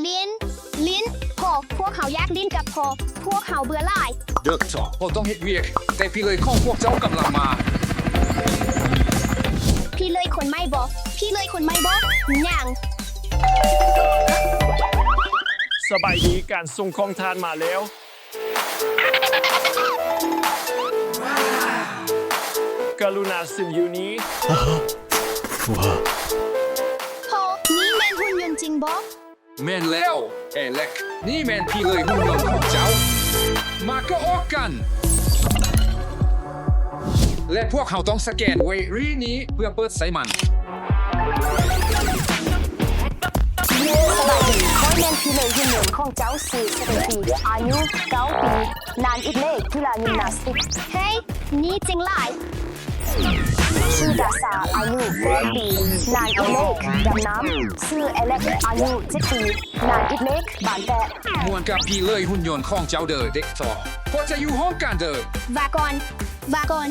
ປິ່ນ ຫຼິ້ນ ພໍ່ ພວກເຮົາຢາກຫຼິ້ນກັບພໍ່ ພວກເຮົາເບື່ອຫຼາຍ. ເດີກຊອ ພໍ່ຕ້ອງເຮັດວຽກ ແຕ່ພີ່ເລີຍຂອງພວກເຈົ້າກຳລັງມາ. ພີ່ເລີຍຄົນໃໝ່ບໍ? ພີ່ເລີຍຄົນໃໝ່ບໍ? ຫຍັງ? ສະບາຍດີ, ການສົ່ງຂອງທ່ານມາແລ້ວ. ກະລຸນາເຊັນຢູ່ນີ້. ພໍ່, ນີ້ແມ່ນຫຸ່ນຍົນຈິງບໍ? ແມ່ນແລ້ວ ເອເລັກ, ນີ້ແມ່ນພີ່ເລີຍຫຸ່ນຍົນຂອງເຈົ້າ. ມາກະອອກກັນ ແລະ ພວກເຮົາຕ້ອງສະແກນເວຣີນີ້ເພື່ອເປີດໃຊ້ມັນ. ສະບາຍດີ, ຂ້ອຍແມ່ນພີ່ເລີຍຫຸ່ນຍົນຂອງເຈົ້າ, ຊື່ສະເຕຟີ, ອາຍຸເກົ້າປີ, ນາມອີກເລກ ກິລາຢິມນາສຕິກ. ເຮີ້ຍ ນີ້ເຈັງຫຼາຍ. ຊື່ດາຊາ, ອາຍຸແປດປີ, ນາມອີກເລກ ດຳນ້ຳ. ຊື່ເອເລັກ, ອາຍຸເຈັດປີ, ນາມອີກເລກ ບານແຕະ. ມ່ວນກັບພີ່ເລີຍຫຸ່ນຍົນຂອງເຈົ້າເດີ ເດັກຊອ. ພໍຈະຢູ່ຮ່ວມກັນເດີ. ວາກ່ອນ ວາກ່ອນ.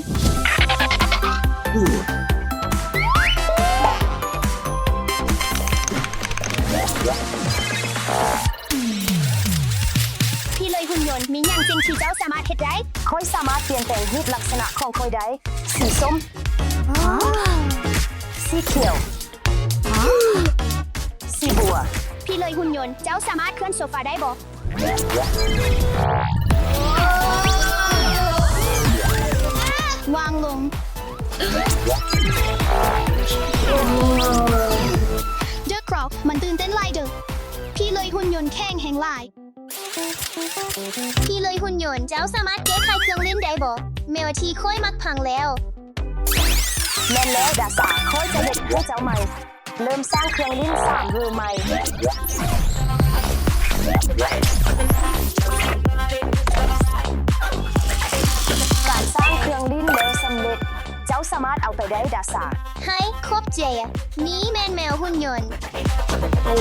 ພີ່ເລີຍຫຸ່ນຍົນ, ມີຫຍັງຈິງທີ່ເຈົ້າສາມາດເຮັດໄດ້? ຂ້ອຍສາມາດປ່ຽນແປງຮູບລັກສະນະຂອງຂ້ອຍໄດ້. ສີສົ້ມ. ສີຂຽວ. ສີບົວ. ພີ່ເລີຍຫຸ່ນຍົນ, ເຈົ້າສາມາດເຄື່ອນໂຊຟາໄດ້ບໍ່? ວາງລົງ. ເດີກຄຣາວ, ມັນຕື່ນເຕັ້ນຫຼາຍເດີ. ພີ່ເລີຍຫຸ່ນຍົນແຂງແຮງຫຼາຍ. ພີ່ເລີຍຫຸ່ນຍົນ, ເຈົ້າສາມາດແກ້ໄຂເຄື່ອງຫຼິ້ນໄດ້ບໍ່? ແມວທີ່ຂ້ອຍມັກພັງແລ້ວ. ແມ່ນແລ້ວດາຊາ, ຂ້ອຍຈະເຮັດໃຫ້ເຈົ້າໃໝ່. ເລີ່ມສ້າງເຄື່ອງຫຼິ້ນສາມເວີໃໝ່. ການສ້າງເຄື່ອງຫຼິ້ນແລ້ວສຳເລັດ. ເຈົ້າສາມາດເອົາໄປໄດ້ດາຊາ. ເຮີ້ຍ ຂອບໃຈ. ນີ້ແມ່ນແມວຫຸ່ນຍົນ. ໂອ້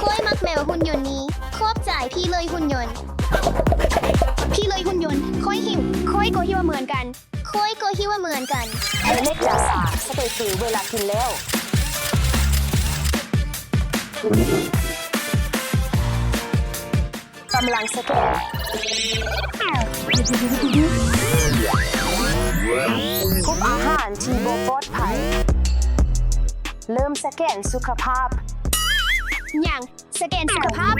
ຂ້ອຍມັກແມວຫຸ່ນຍົນນີ້. ຂອບໃຈພີ່ເລີຍຫຸ່ນຍົນ. ພີ່ເລີຍຫຸ່ນຍົນ, ຂ້ອຍຫິວ. ຂ້ອຍກໍຫິວເໝືອນກັນ. ຂ້ອຍກໍຫິວເໝືອນກັນ. ເອເລັກ, ດາຊາ, ສະເຕຟີ, ເວລາກິນແລ້ວ. ກຳລັງສະແກນ. ພົບອາຫານທີ່ບໍ່ປອດໄພ. ເລີ່ມສະແກນສຸຂະພາບ. ຫຍັງ? ສະແກນສຸຂະພາບ.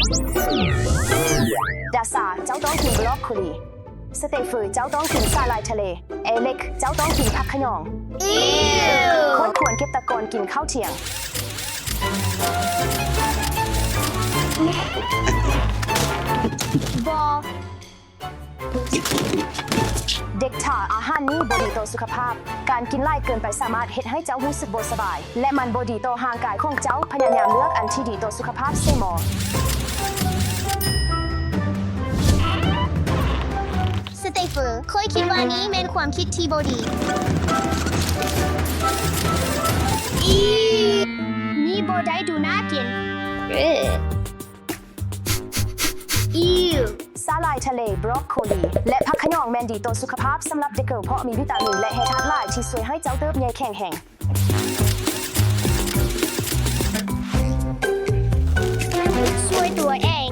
ດາຊາ, ເຈົ້າຕ້ອງກິນບຣອກໂຄລີ. ສະເຕຟີ, ເຈົ້າຕ້ອງກິນສາຫຼ່າຍທະເລ. ເອເລັກ, ເຈົ້າຕ້ອງກິນຜັກຂະຍອງ. ອີວ! ຂ້ອຍຄວນເກັບຕາກ່ອນກິນເຂົ້າທ່ຽງ. ບໍ່. ເດັກທາ, ອາຫານນີ້ບໍ່ດີຕໍ່ສຸຂະພາບ. ການກິນຫຼາຍເກີນໄປສາມາດເຮັດໃຫ້ເຈົ້າຮູ້ສຶກບໍ່ສະບາຍ ແລະ ມັນບໍ່ດີຕໍ່ຮ່າງກາຍຂອງເຈົ້າ. ພະຍາຍາມເລືອກອັນທີ່ດີຕໍ່ສຸຂະພາບເສຍໝໍ. ສະເຕຟີ, ຂ້ອຍຄິດວ່ານີ້ແມ່ນຄວາມຄິດທີ່ບໍ່ດີ. ອີ ນີ້ບໍ່ໄດ້ດູໜ້າກິນ. ອີ ສາຫຼ່າຍທະເລ, ບຣອກໂຄລີ ແລະ ຜັກຂະຍອງແມ່ນດີຕໍ່ສຸຂະພາບສຳລັບເດັກເກີ້ ເພາະມີວິຕາມິນ ແລະ ແຮ່ທາດຫຼາຍທີ່ຊ່ວຍໃຫ້ເຈົ້າເຕີບໃຫຍ່ແຂງແຮງ. ຊ່ວຍຕົວເອງ.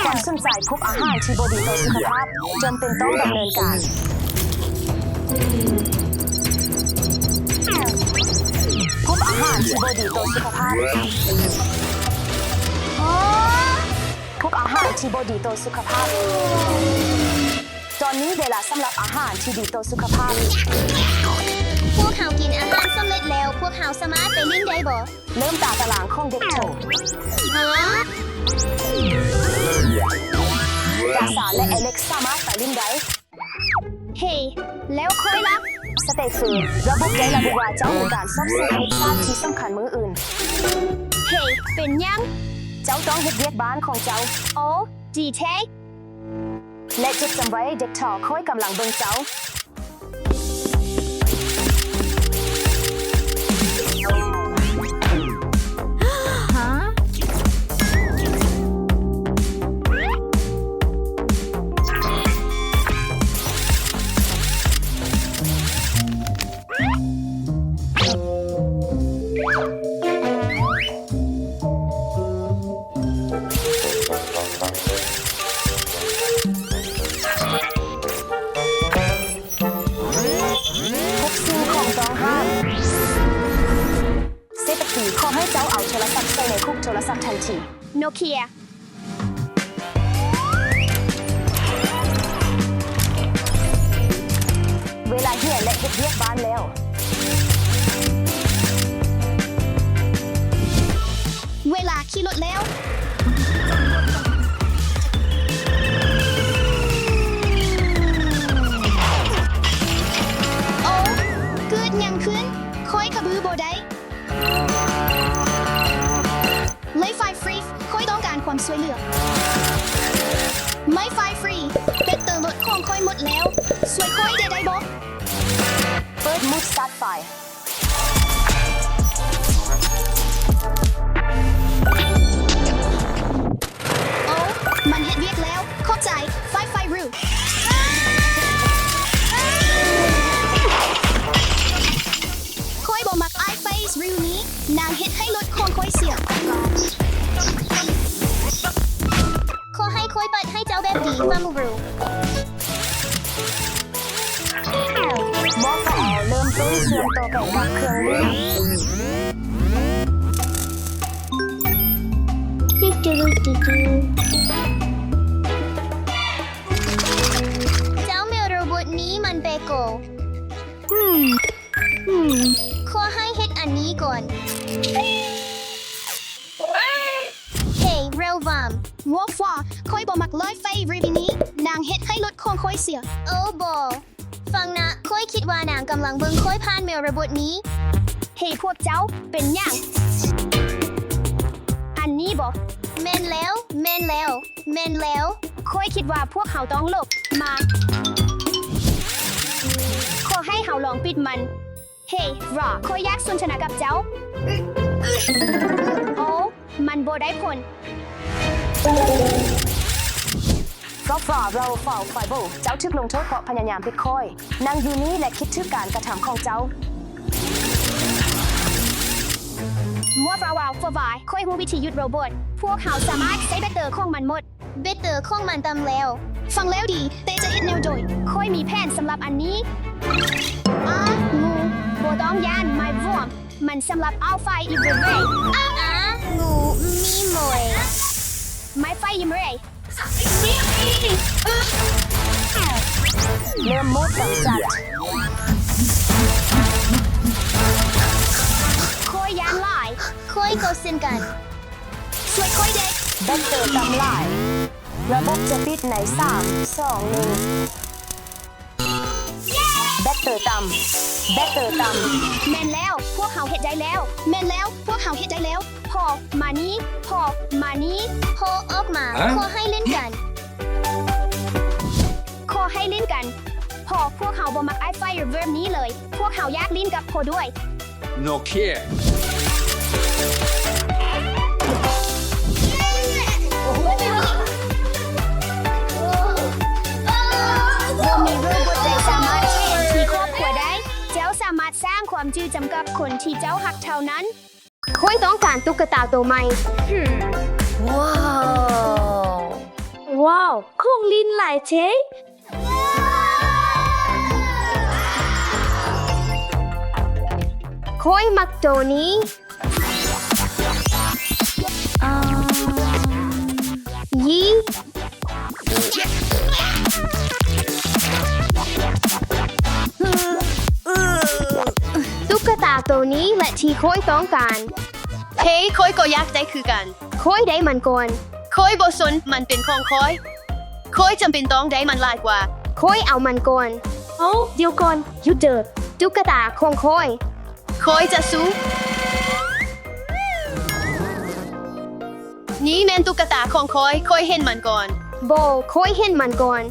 ຄວາມສົນໃຈ, ພົບອາຫານທີ່ບໍ່ດີຕໍ່ສຸຂະພາບ, ຈຳເປັນຕ້ອງດຳເນີນການ. ພົບອາຫານທີ່ບໍ່ດີຕໍ່ສຸຂະພາບ. ພົບອາຫານທີ່ບໍ່ດີຕໍ່ສຸຂະພາບ. ຕອນນີ້ເວລາສຳລັບອາຫານທີ່ດີຕໍ່ສຸຂະພາບ. ພວກເຮົາກິນອາຫານສຳເລັດແລ້ວ, ພວກເຮົາສາມາດໄປຫຼິ້ນໄດ້ບໍ່? ເລີ່ມຕາຕະລາງຂອງເດັກໂທ. ຮະ? ດາຊາ ແລະ ເອເລັກສາມາດໄປຫຼິ້ນໄດ້. ເຮ ແລ້ວຂ້ອຍລະ? ສະເຕຟີ, ລະບົບໄດ້ລະບຸວ່າເຈົ້າມີການສອບເສັງເຮັດຊາດທີ່ສຳຄັນມື້ອື່ນ. ເຮ ເປັນຫຍັງ? ເຈົ້າຕ້ອງເຮັດວຽກບ້ານຂອງເຈົ້າ. ໂອ ດີເທ. ແລະ ຈົດຈຳໄວ້ເດັກທາ, ຂ້ອຍກຳລັງເບິ່ງເຈົ້າ. ຮະ? ໂອເຄ ເວລາຮຽນ ແລະ ເຮັດວຽກບ້ານແລ້ວ. ເວລາຂີ່ລົດແລ້ວ. ໂອ້ ເກີດຫຍັງຂຶ້ນ? ຂ້ອຍຂະບືບໍ່ໄດ້. ເລີຍໄຟຟຣີ ຂ້ອຍຕ້ອງການຄວາມຊ່ວຍເຫຼືອ. ໄມ້ໄຟຟຣີ ແບັດເຕີລົດຂອງຂ້ອຍໝົດແລ້ວ. ຊ່ວຍຂ້ອຍໄດ້ ໄດ້ບໍ່? ເປີດໂໝດຕັດໄຟ. ໂອ້ ມັນເຮັດວຽກແລ້ວ. ຂອບໃຈ ໄຟໄຟຣູ. ຂ້ອຍບໍ່ມັກອ້າຍໄຟຟຣີນີ້. ນາງເຮັດໃຫ້ລົດຂອງຂ້ອຍເສຍ. ຂໍໃຫ້ຂ້ອຍປັດໃຫ້ເຈົ້າແບບດີ ຟາມູບຣູ. ມອຟອລເລີ່ມຕົ້ນເຊື່ອມຕໍ່ໄປກັບເຄື່ອງຫຼິ້ນ. ເຈົ້າແມວໂຣບົດນີ້ມັນແປກໂກ. ອືມ ອືມ ຂໍໃຫ້ເຮັດອັນນີ້ກ່ອນ. ເຮີ້ ເຣວວຳ. ວອຟວາ ຂ້ອຍບໍ່ມັກເລີຍໄຟຣີນີ້. ນາງເຮັດໃຫ້ລົດຂອງຂ້ອຍເສຍ. ໂອ້ ບໍ່. ຟັງນະ, ຂ້ອຍຄິດວ່ານາງກຳລັງເບິ່ງຂ້ອຍຜ່ານແມວໂຣບົດນີ້. ເຮີ ພວກເຈົ້າເປັນຫຍັງ? ອັນນີ້ບໍ? ແມ່ນແລ້ວ, ແມ່ນແລ້ວ, ແມ່ນແລ້ວ. ຂ້ອຍຄິດວ່າພວກເຮົາຕ້ອງຫຼົບມາ. ຂໍໃຫ້ເຮົາລອງປິດມັນ. ເຮີ ຣາ, ຂ້ອຍຢາກສົນທະນາກັບເຈົ້າ. ໂອ້ ມັນບໍ່ໄດ້ຜົນ. ຟອຟຣາ ເຣວຟາວ ໄຟໂບ, ເຈົ້າຖືກລົງໂທດເພາະພະຍາຍາມປິດຂ້ອຍ. ນັ່ງຢູ່ນີ້ ແລະ ຄິດເຖິງການກະທຳຂອງເຈົ້າ. ວອຟຣາ ວາວ ຟອວາຍ, ຂ້ອຍຮູ້ວິທີຢຸດໂຣບົດ. ພວກເຮົາສາມາດໃຊ້ແບັດເຕີຂອງມັນໝົດ. ແບັດເຕີຂອງມັນຕ່ຳແລ້ວ. ຟັງແລ້ວດີ, ແຕ່ຈະເຮັດແນວໃດ? ຂ້ອຍມີແຜນສຳລັບອັນນີ້. ອາ ງູ, ບໍ່ຕ້ອງຢ້ານ, ໄມ້ວອມ. ມັນສຳລັບເອົາໄຟອີເວເວ. ອາ ງູມີໂມຍ. ໄມ້ໄຟອີເມເຣ. ເລີ່ມໂໝດກຳຈັດ. ຂ້ອຍຢ້ານຫຼາຍ. ຂ້ອຍກໍເຊັ່ນກັນ. ຊ່ວຍຂ້ອຍເດ້. ແບັດເຕີຕ່ຳຫຼາຍ. ລະບົບຈະປິດໃນສາມ ສອງ ໜຶ່ງ. ແບັດເຕີຕ່ຳ ແບັດເຕີຕ່ຳ. ແມ່ນແລ້ວ, ພວກເຮົາເຮັດໄດ້ແລ້ວ. ແມ່ນແລ້ວ, ພວກເຮົາເຮັດໄດ້ແລ້ວ. ພໍ, ມານີ້, ພໍ, ມານີ້. ພໍອອກມາ. ຂໍໃຫ້ຫຼິ້ນກັນ. ຂໍໃຫ້ຫຼິ້ນກັນ. ພໍ, ພວກເຮົາບໍ່ມັກອ້າຍໄຟເວີບນີ້ເລີຍ. ພວກເຮົາຢາກຫຼິ້ນກັບພໍດ້ວຍ. ໂອເຄ. ບໍ່ມີເລື່ອງບໍ່ໄດ້ສາມາດແທນທີ່ຄອບຄົວໄດ້. ເຈົ້າສາມາດສ້າງຄວາມຈື່ຈຳກັບຄົນທີ່ເຈົ້າຮັກເທົ່ານັ້ນ. ຂ້ອຍຕ້ອງການຕຸກກະຕາໂຕໃໝ່. ວ້າວ ວ້າວ ຂອງຫຼິ້ນຫຼາຍແທ້. ຂ້ອຍມັກໂຕນີ້. ຢີ ຕຸກກະຕາໂຕນີ້ແຫຼະທີ່ຂ້ອຍຕ້ອງການ. ເຮີ ຂ້ອຍກໍຢາກໄດ້ຄືກັນ. ຂ້ອຍໄດ້ມັນກ່ອນ. ຂ້ອຍບໍ່ສົນ, ມັນເປັນຂອງຂ້ອຍ. ຂ້ອຍຈຳເປັນຕ້ອງໄດ້ມັນຫຼາຍກວ່າ. ຂ້ອຍເອົາມັນກ່ອນ. ໂອ້ ດຽວກ່ອນ, ຢຸດເດີ. ຕຸກກະຕາຂອງຂ້ອຍ. ຂ້ອຍຈະສູ້. ນີ້ແມ່ນຕຸກກະຕາຂອງຂ້ອຍ. ຂ້ອຍເຫັນມັນກ່ອນ. ບໍ່, ຂ້ອຍເຫັນມັນກ່ອນ.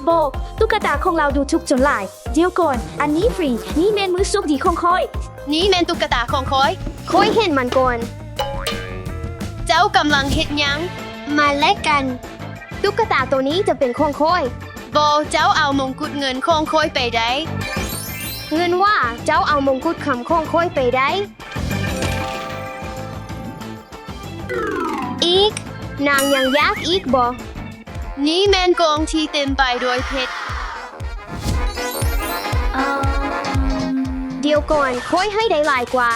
ບໍ່, ຕຸກກະຕາຂອງລາວດູຖືກຈົນຫຼາຍ. ດຽວກ່ອນ, ອັນນີ້ຟຣີ. ນີ້ແມ່ນມື້ໂຊກດີຂອງຂ້ອຍ. ນີ້ແມ່ນຕຸກກະຕາຂອງຂ້ອຍ. ຂ້ອຍເຫັນມັນກ່ອນ. ເຈົ້າກຳລັງເຮັດຫຍັງ? ມາແລກກັນ. ຕຸກກະຕາໂຕນີ້ຈະເປັນຂອງຂ້ອຍ. ບໍ່, ເຈົ້າເອົາມົງກຸດເງິນຂອງຂ້ອຍໄປໄດ້. ເງິນຫວາ? ເຈົ້າເອົາມົງກຸດຄຳຂອງຂ້ອຍໄປໄດ້. ອີກ, ນາງຍັງຢາກອີກບໍ? ນີ້ແມ່ນກ່ອງທີ່ເຕັມໄປດ້ວຍເພັດ. ດຽວກ່ອນ, ຂ້ອຍໃຫ້ໄດ້ຫຼາຍກວ່າ.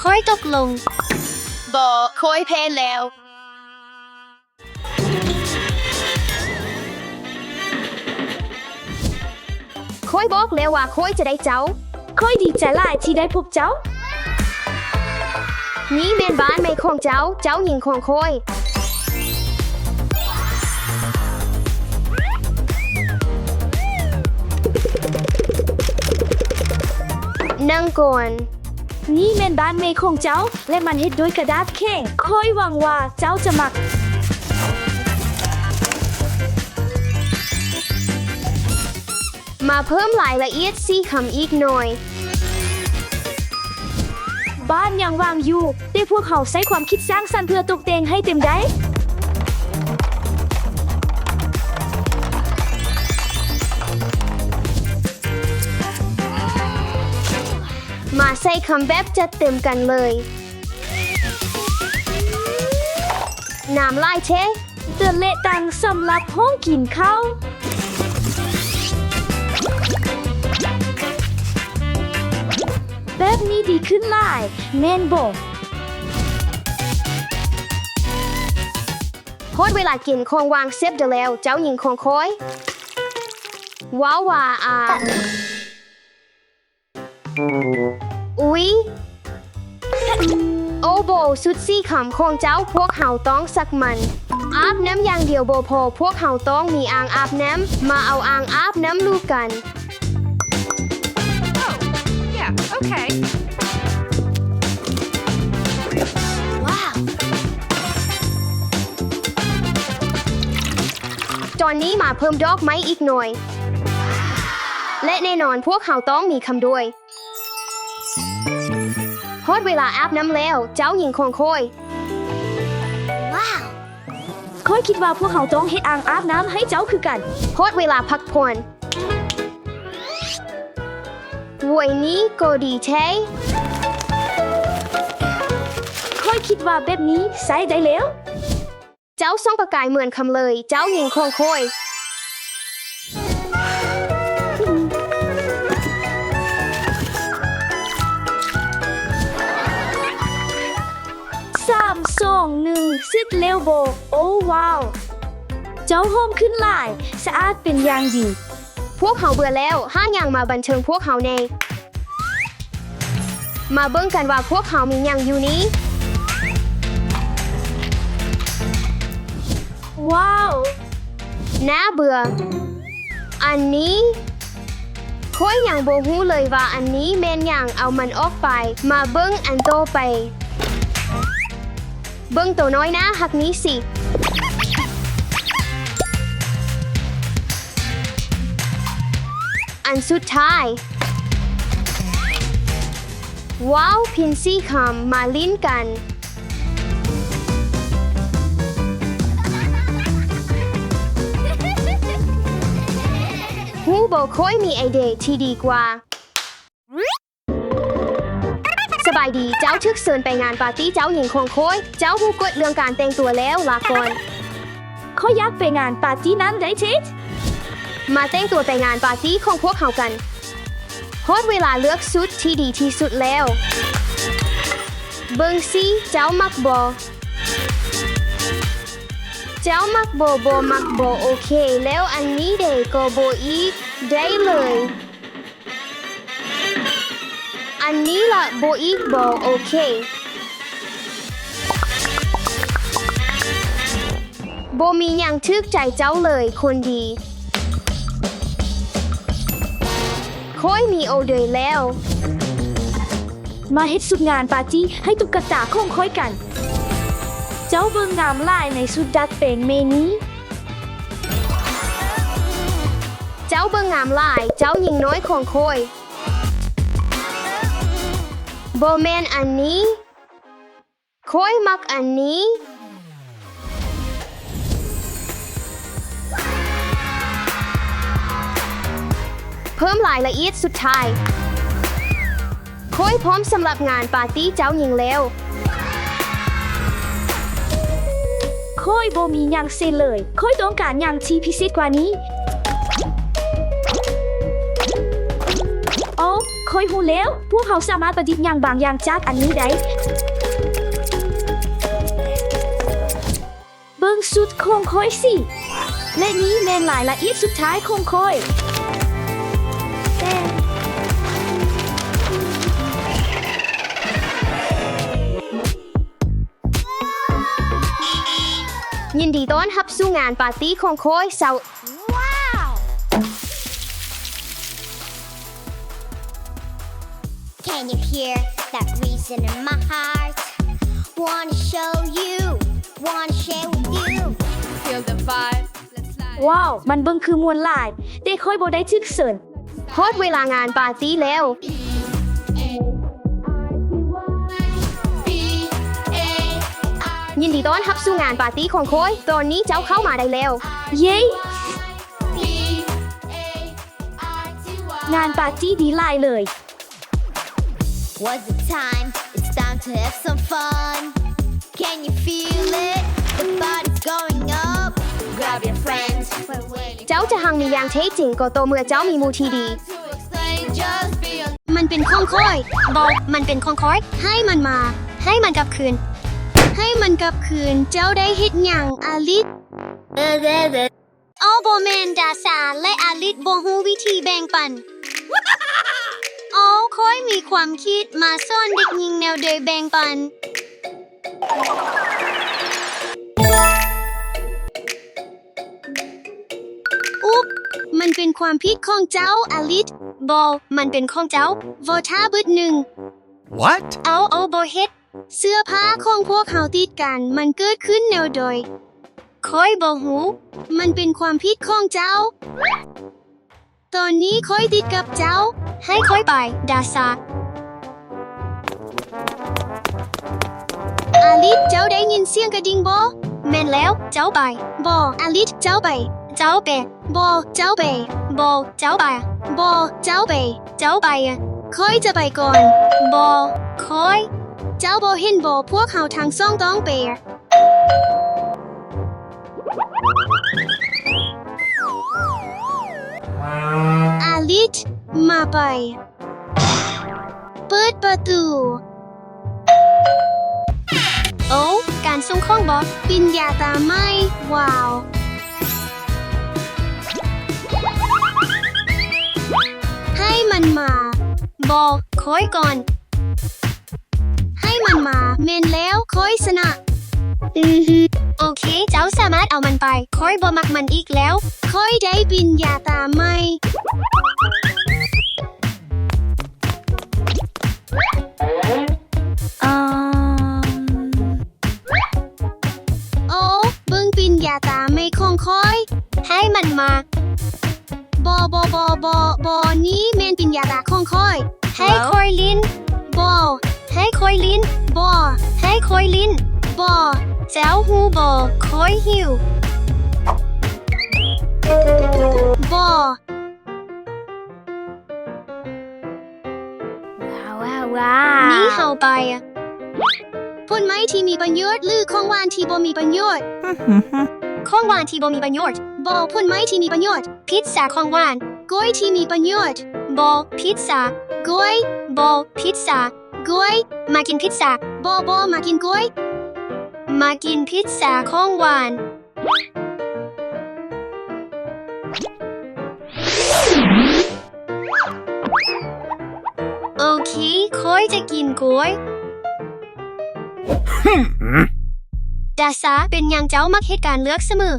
ຂ້ອຍຕົກລົງ. ບໍ່, ຂ້ອຍແພ້ແລ້ວ. ຂ້ອຍບອກແລ້ວວ່າຂ້ອຍຈະໄດ້ເຈົ້າ. ຂ້ອຍດີໃຈຫຼາຍທີ່ໄດ້ພົບເຈົ້າ. ນີ້ແມ່ນບ້ານໃໝ່ຂອງເຈົ້າ, ເຈົ້າຍິງຂອງຂ້ອຍ. ນັ່ງກ່ອນ. ນີ້ແມ່ນບ້ານໃໝ່ຂອງເຈົ້າ ແລະ ມັນເຮັດດ້ວຍກະດາດແຂງ. ຂ້ອຍຫວັງວ່າເຈົ້າຈະມັກ. ມາເພີ່ມລາຍລະອຽດສີຄຳອີກໜ້ອຍ. ບ້ານຍັງວ່າງຢູ່, ແຕ່ພວກເຮົາໃຊ້ຄວາມຄິດສ້າງສັນເພື່ອຕົກແຕ່ງໃຫ້ເຕັມໄດ້. ມາໃສ່ຄຳແບບຈັດເຕັມກັນເລີຍ. ນ້ຳຫຼາຍແທ້. ເຕີນ ແລະ ຕັ່ງສຳລັບຫ້ອງກິນເຂົ້າ. ແບບນີ້ດີຂຶ້ນຫຼາຍ, ແມ່ນບໍ່? ຮອດເວລາກິນຂອງຫວ່າງແຊບເດີແລ້ວ, ເຈົ້າຍິງຂອງຂ້ອຍ. ວ້າວ ວ້າອາ. ອຸຍ! ໂອໂບ, ຊຸດສີຄຳຂອງເຈົ້າ, ພວກເຮົາຕ້ອງຊັກມັນ. ອາບນ້ຳຢ່າງດຽວບໍ່ພໍ, ພວກເຮົາຕ້ອງມີອ່າງອາບນ້ຳ. ມາເອົາອ່າງອາບນ້ຳລູບກັນ. Oh, yeah, okay. ວ້າວ! ຕອນນີ້ມາເພີ່ມດອກໄມ້ອີກໜ້ອຍ. ແລະ ແນ່ນອນ, ພວກເຮົາຕ້ອງມີຄຳດ້ວຍ. ຮອດເວລາອາບນ້ຳແລ້ວ, ເຈົ້າຍິງຂອງຂ້ອຍ. ວ້າວ! ຂ້ອຍຄິດວ່າພວກເຮົາຕ້ອງເຮັດອ່າງອາບນ້ຳໃຫ້ເຈົ້າຄືກັນ. ຮອດເວລາພັກຜ່ອນ. ໂຫຍ ນີ້ກໍດີແທ້. ຂ້ອຍຄິດວ່າແບບນີ້ໃຊ້ໄດ້ແລ້ວ. ເຈົ້າສ່ອງປະກາຍເໝືອນຄຳເລີຍ, ເຈົ້າຍິງຂອງຂ້ອຍ. ສາມ ສອງ ໜຶ່ງ ເສັດແລ້ວບໍ? ໂອ້ ວ້າວ! ເຈົ້າຫອມຂຶ້ນຫຼາຍ, ສະອາດເປັນຢ່າງດີ. ພວກເຮົາເບື່ອແລ້ວ, ຫາຫຍັງມາບັນເທີງພວກເຮົາແດ່. ມາເບິ່ງກັນວ່າພວກເຮົາມີຫຍັງຢູ່ນີ້. ວ້າວ! ໜ້າເບື່ອ. ອັນນີ້? ຂ້ອຍຍັງບໍ່ຮູ້ເລີຍວ່າອັນນີ້ແມ່ນຫຍັງ, ເອົາມັນອອກໄປ. ມາເບິ່ງອັນຕໍ່ໄປ. ເບິ່ງໂຕນ້ອຍໜ້າຮັກນີ້ຊິ. ອັນສຸດທ້າຍ. ວ້າວ! ພິນສີຄຳ, ມາຫຼິ້ນກັນ. ຮູ້ບໍ່, ຂ້ອຍມີໄອເດຍທີ່ດີກວ່າ. ສະບາຍດີ, ເຈົ້າຖືກເຊີນໄປງານປາຕີ້ເຈົ້າຍິງຂອງຂ້ອຍ. ເຈົ້າຮູ້ກົດເລື່ອງການແຕ່ງຕົວແລ້ວ, ລາກ່ອນ. ຂ້ອຍຢາກໄປງານປາຕີ້ນັ້ນໄດ້ເທດ. ມາແຕ່ງຕົວໄປງານປາຕີ້ຂອງພວກເຮົາກັນ. ຮອດເວລາເລືອກຊຸດທີ່ດີທີ່ສຸດແລ້ວ. ເບິ່ງຊິ, ເຈົ້າມັກບໍ່? ເຈົ້າມັກບໍ່? ບໍ່ມັກບໍ່? ໂອເຄ, ແລ້ວອັນນີ້ເດ? ກໍບໍ່ອີກ. ໄດ້ເລີຍ. ອັນນີ້ລະ? ບໍ່ອີກບໍ? ໂອເຄ. ບໍ່ມີຫຍັງຖືກໃຈເຈົ້າເລີຍ, ຄົນດີ. ຂ້ອຍມີໂອເດຍແລ້ວ. ມາເຮັດຊຸດງານປາຕີ້ໃຫ້ຕຸກກະຕາຂອງຂ້ອຍກັນ. ເຈົ້າເບິ່ງງາມຫຼາຍໃນຊຸດດັດແປງເມນີ້. ເຈົ້າເບິ່ງງາມຫຼາຍ, ເຈົ້າຍິງນ້ອຍຂອງຂ້ອຍ. ບໍ່ແມ່ນອັນນີ້. ຂ້ອຍມັກອັນນີ້. ເພີ່ມລາຍລະອຽດສຸດທ້າຍ. ຂ້ອຍພ້ອມສຳລັບງານປາຕີ້ເຈົ້າຍິງແລ້ວ. ຂ້ອຍບໍ່ມີຫຍັງເສຍເລີຍ. ຂ້ອຍຕ້ອງການຫຍັງທີ່ພິເສດກວ່ານີ້. ໂອ້, ໂຄ ຂ້ອຍຮູ້ແລ້ວ, ພວກເຮົາສາມາດປະດິດຫຍັງບາງຢ່າງຈາກອັນນີ້ໄດ້. ເບິ່ງຊຸດຂອງຂ້ອຍຊິ. ແລະນີ້ແມ່ນລາຍລະອຽດສຸດທ້າຍຂອງຂ້ອຍ. ຍິນດີຕ້ອນຮັບສູ່ງານປາຕີ້ຂອງຂ້ອຍເຈົ້າ. Wow! Can you hear that reason in my heart? Wanna show you, wanna share with you. Feel the vibe, let's light. ວ້າວ, ມັນເບິ່ງຄືມ່ວນຫຼາຍ, ແຕ່ຂ້ອຍບໍ່ໄດ້ຖືກເຊີນ. ຮອດເວລາງານປາຕີ້ແລ້ວ. ຍິນດີຕ້ອນຮັບສູ່ງານປາຕີ້ຂອງຂ້ອຍ. ຕອນນີ້ເຈົ້າເຂົ້າມາໄດ້ແລ້ວ. ເຢ້! ງານປາຕີ້ດີຫຼາຍເລີຍ. What's the time? It's time to have some fun. Can you feel it? The party's going up. Grab your friends. We're waiting. ເຈົ້າຈະຮັ່ງມີຢ່າງແທ້ຈິງກໍຕໍ່ເມື່ອເຈົ້າມີໝູ່ທີ່ດີ. To explain, just be a ມັນເປັນຂອງຂ້ອຍ. ບໍ່, ມັນເປັນຂອງຂ້ອຍ. ໃຫ້ມັນມາ. ໃຫ້ມັນກັບຄືນ. ໃຫ້ມັນກັບຄືນ. ເຈົ້າໄດ້ເຮັດຫຍັງ, ອາລິດ? ໂອ້ ບໍ່ແມ່ນ, ດາຊາ ແລະ ອາລິດບໍ່ຮູ້ວິທີແບ່ງປັນ. ໂອ້ ຂ້ອຍມີຄວາມຄິດມາສອນເດັກຍິງແນວໃດແບ່ງປັນ. ອຸບ! ມັນເປັນຄວາມຜິດຂອງເຈົ້າ, ອາລິດ. ບໍ່, ມັນເປັນຂອງເຈົ້າ. ວໍທາເບີດໜຶ່ງ. What? ເອົາ, ເອົາ, ບໍ່ເຮັດ. ເສື້ອຜ້າຂອງພວກເຮົາຕິດກັນ, ມັນເກີດຂຶ້ນແນວໃດ? ຂ້ອຍບໍ່ຮູ້. ມັນເປັນຄວາມຜິດຂອງເຈົ້າ. ຕອນນີ້ຂ້ອຍຕິດກັບເຈົ້າ. ໃຫ້ຂ້ອຍໄປ, ດາຊາ. ອາລິດ, ເຈົ້າໄດ້ຍິນສຽງກະດິ່ງບໍ່? ແມ່ນແລ້ວ, ເຈົ້າໄປ. ບໍ່, ອາລິດ, ເຈົ້າໄປ. ເຈົ້າໄປ. ບໍ່, ເຈົ້າໄປ. ບໍ່, ເຈົ້າໄປ. ບໍ່, ເຈົ້າໄປ. ເຈົ້າໄປ. ຂ້ອຍຈະໄປກ່ອນ. ບໍ່, ຂ້ອຍ. ເຈົ້າບໍ່ເຫັນບໍ? ພວກເຮົາທັງສອງຕ້ອງໄປ. ອາລິດ, ມາໄປ. ເປີດປະຕູ. ໂອ້, ການສົ່ງຂອງບໍ? ປິ່ນຢາຕາໃໝ່, ວ້າວ. ໃຫ້ມັນມາ. ບໍ່, ຂ້ອຍກ່ອນ. ໃຫ້ມັນມາ. ແມ່ນແລ້ວ, ຂ້ອຍຊະນະ. ອືຮຶ. ໂອເຄ, ເຈົ້າສາມາດເອົາມັນໄປ. ຂ້ອຍບໍ່ມັກມັນອີກແລ້ວ. ຂ້ອຍໄດ້ປິ່ນຢາຕາໃໝ່. ອືມ. ໂອ້, ເບິ່ງປິ່ນຢາຕາໃໝ່ຂອງຂ້ອຍ. ໃຫ້ມັນມາ. ບໍ່, ບໍ່, ບໍ່, ບໍ່, ບໍ່, ນີ້ແມ່ນປິ່ນຢາຕາຂອງຂ້ອຍ. ໃຫ້ຂ້ອຍຫຼິ້ນ. ບໍ່, ໃຫ້ຂ້ອຍຫຼິ້ນ. ບໍ່, ໃຫ້ຂ້ອຍຫຼິ້ນ. ບໍ່. ເຈົ້າຮູ້ບໍ່? ຂ້ອຍຫິວ. ບໍ່. ວ້າວ, ວ້າວ, ວ້າວ. ນີ້ເຮົາໄປ. ຜົນໄມ້ທີ່ມີປະໂຫຍດ ຫຼື ຂອງຫວານທີ່ບໍ່ມີປະໂຫຍດ? ຂອງຫວານທີ່ບໍ່ມີປະໂຫຍດ. ບໍ່, ຜົນໄມ້ທີ່ມີປະໂຫຍດ. ພິດຊາຂອງຫວານ. ກ້ວຍທີ່ມີປະໂຫຍດ. ບໍ່, ພິດຊາ. ກ້ວຍ. ບໍ່, ພິດຊາ. ກ້ວຍ. ມາກິນພິດຊາ. ບໍ່, ບໍ່, ມາກິນກ້ວຍ. ມາກິນພິດຊາຂອງຫວານ. ໂອເຄ, ຂ້ອຍຈະກິນກ້ວຍ. ດາຊາ, ເປັນຫຍັງເຈົ້າມັກເຮັດການເລືອກສະເໝີ?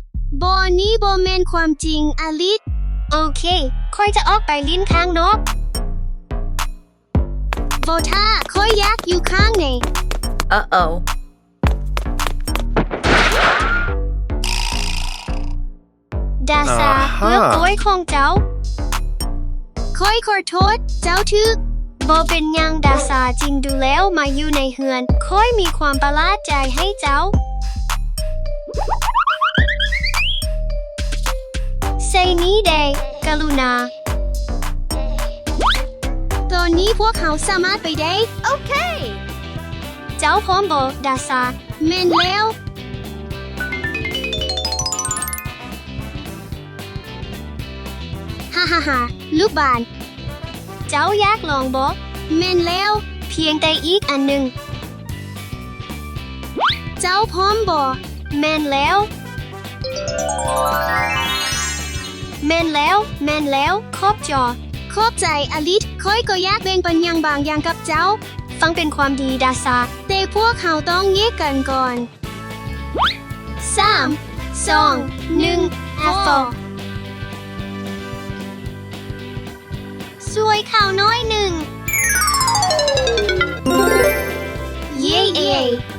ບໍ່, ນີ້ບໍ່ແມ່ນຄວາມຈິງ, ອາລິດ. ໂອເຄ, ຂ້ອຍຈະອອກໄປຫຼິ້ນຂ້າງນອກ. ບໍ່ຖ້າ, ຂ້ອຍຢາກຢູ່ຂ້າງໃນ. Uh-oh. ດາຊາ, ເລືອກກ້ວຍຂອງເຈົ້າ. ຂ້ອຍຂໍໂທດ, ເຈົ້າຖືກ. ບໍ່ເປັນຫຍັງ, ດາຊາ, ຈິງດູແລ້ວມາຢູ່ໃນເຮືອນ. ຂ້ອຍມີຄວາມປະຫຼາດໃຈໃຫ້ເຈົ້າ. ໃສ່ນີ້ແດ່, ກະລຸນາ. ຕອນນີ້ພວກເຮົາສາມາດໄປໄດ້. ໂອເຄ. ເຈົ້າພ້ອມບໍ່, ດາຊາ? ແມ່ນແລ້ວ. ຮາຮາຮາ, ລູກບ້ານ. ເຈົ້າຢາກລອງບໍ່? ແມ່ນແລ້ວ. ພຽງແຕ່ອີກອັນໜຶ່ງ. ເຈົ້າພ້ອມບໍ່? ແມ່ນແລ້ວ. ແມ່ນແລ້ວ, ແມ່ນແລ້ວ. ຂອບໃຈ. ຂອບໃຈອາລິດ. ຂ້ອຍກໍຢາກແບ່ງປັນຫຍັງບາງຢ່າງກັບເຈົ້າ. ຟັງເປັນຄວາມດີດາຊາ. ແຕ່ພວກເຮົາຕ້ອງແຍກກັນກ່ອນ. ສາມ ສອງ ໜຶ່ງ ແອັບເປິ້ນ. ຊ່ວຍເຂົາໜ້ອຍໜຶ່ງ. ເຢ້.